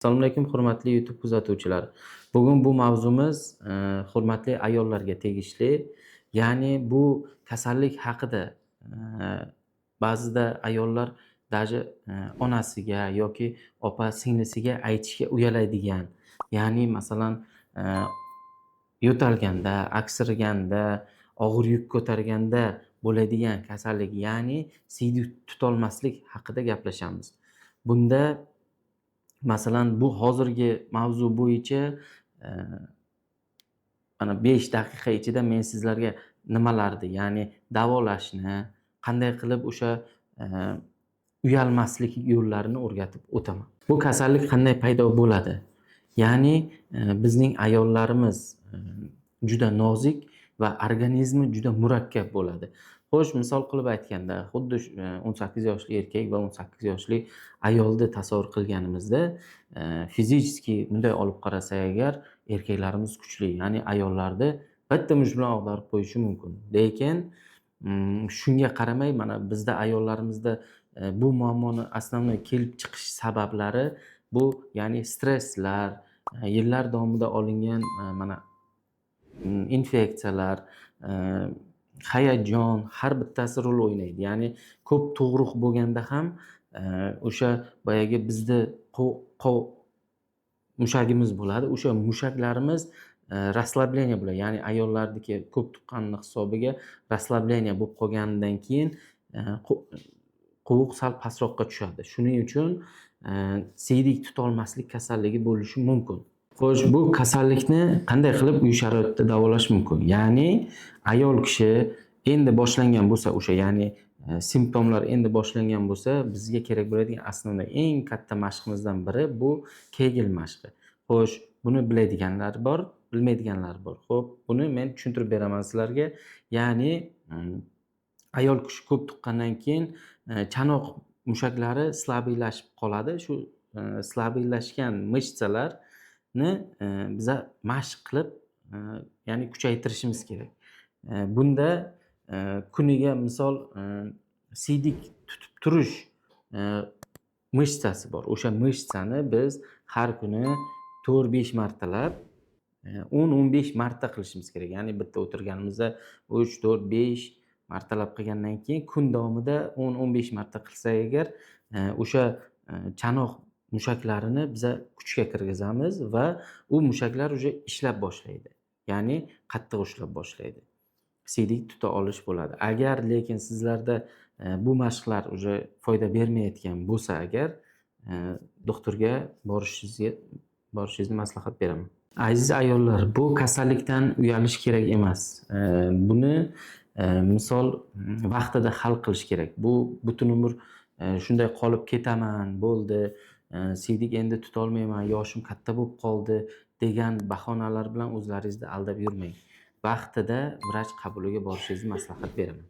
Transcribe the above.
Assalomu alaykum, hurmatli YouTube kuzatuvchilari. Bugun bu mavzumiz hurmatli ayollarga tegishli. Ya'ni bu kasallik haqida ba'zida ayollar даже onasiga yoki opa singlisiga aytishga uyaladigan. Ya'ni masalan, yo'talganda, aksirganda, og'ir yuk ko'targanda bo'ladigan kasallik, ya'ni siydik tutolmaslik haqida gaplashamiz. Bunda masalan, bu hozirgi mavzu bo'yicha mana 5 daqiqa ichida men sizlarga nimalarni, ya'ni davolashni, qanday qilib o'sha uyalmaslik yo'llarini o'rgatib o'taman. Bu kasallik qanday paydo bo'ladi? Ya'ni bizning ayollarimiz juda nozik va organizmi juda murakkab bo'ladi. Xo'sh, misol qilib aytganda, xuddi 18 yoshli erkak va 18 yoshli ayolni tasavvur qilganimizda, физически bunday olib qarasak agar, erkaklarimiz kuchli, ya'ni ayollarni bitta musht bilan ag'darib qo'yishi mumkin. Lekin shunga qaramay, mana bizda ayollarimizda bu muammoni основной kelib chiqish sabablari bu, ya'ni stresslar, yillar davomida olingan mana infeksiyalar, hayajon, har bittasi rol o'ynaydi. Ya'ni ko'p tug'ruq bo'lganda ham o'sha boyagi bizni mushagimiz bo'ladi. O'sha mushaklarimiz расслабление bo'ladi. Ya'ni ayollarniki ko'p tuqqanini hisobiga расслабление bo'lib qolganidan keyin qovuq sal pastroqqa tushadi. Shuning uchun siydik tutolmaslik kasalligi bo'lishi mumkin. Xo'sh, bu kasallikni qanday qilib uy sharoitida davolash mumkin? Ya'ni ayol kishi endi boshlangan bo'lsa, o'sha ya'ni simptomlar endi boshlangan bo'lsa, bizga kerak bo'ladigan основной eng katta mashqimizdan biri bu Kegel mashqi. Xo'sh, buni biladiganlar bor, bilmaydiganlar bor. Xo'p, buni men tushuntirib beraman sizlarga. Ya'ni ayol kishi ko'p tuqqandan keyin chanoq mushaklari слабый lashib qoladi. Shu слабый lashgan мышца larni biza mashq qilib, ya'ni kuchaytirishimiz kerak. Bunda kuniga misol siydik tutib turish мышца si bor. O'sha мышца ni biz har kuni 4-5 martalab, 10-15 marta qilishimiz kerak. Ya'ni bitta o'tirganimizda 3, 4, 5 martalab qilgandan keyin kun davomida 10-15 marta qilsak agar, o'sha chanoq mushaklarini biza kuchga kirgizamiz va u mushaklar уже ishlab boshlaydi. Ya'ni qattiq ushlab boshlaydi. Siydik tuta olish bo'ladi. Agar lekin sizlarda bu mashqlar уже foyda bermayotgan bo'lsa agar, doktorga borishingizni maslahat beraman. Aziz ayollar, bu kasallikdan uyalish kerak emas. Buni misol vaqtida hal qilish kerak. Bu butun umr shunday qolib ketaman, bo'ldi, siydik endi tutolmayman, yoshim katta bo'lib qoldi degan bahonalar bilan o'zlaringizni aldab yurmang. Vaqtida vrach qabuliga borishingizni maslahat beraman.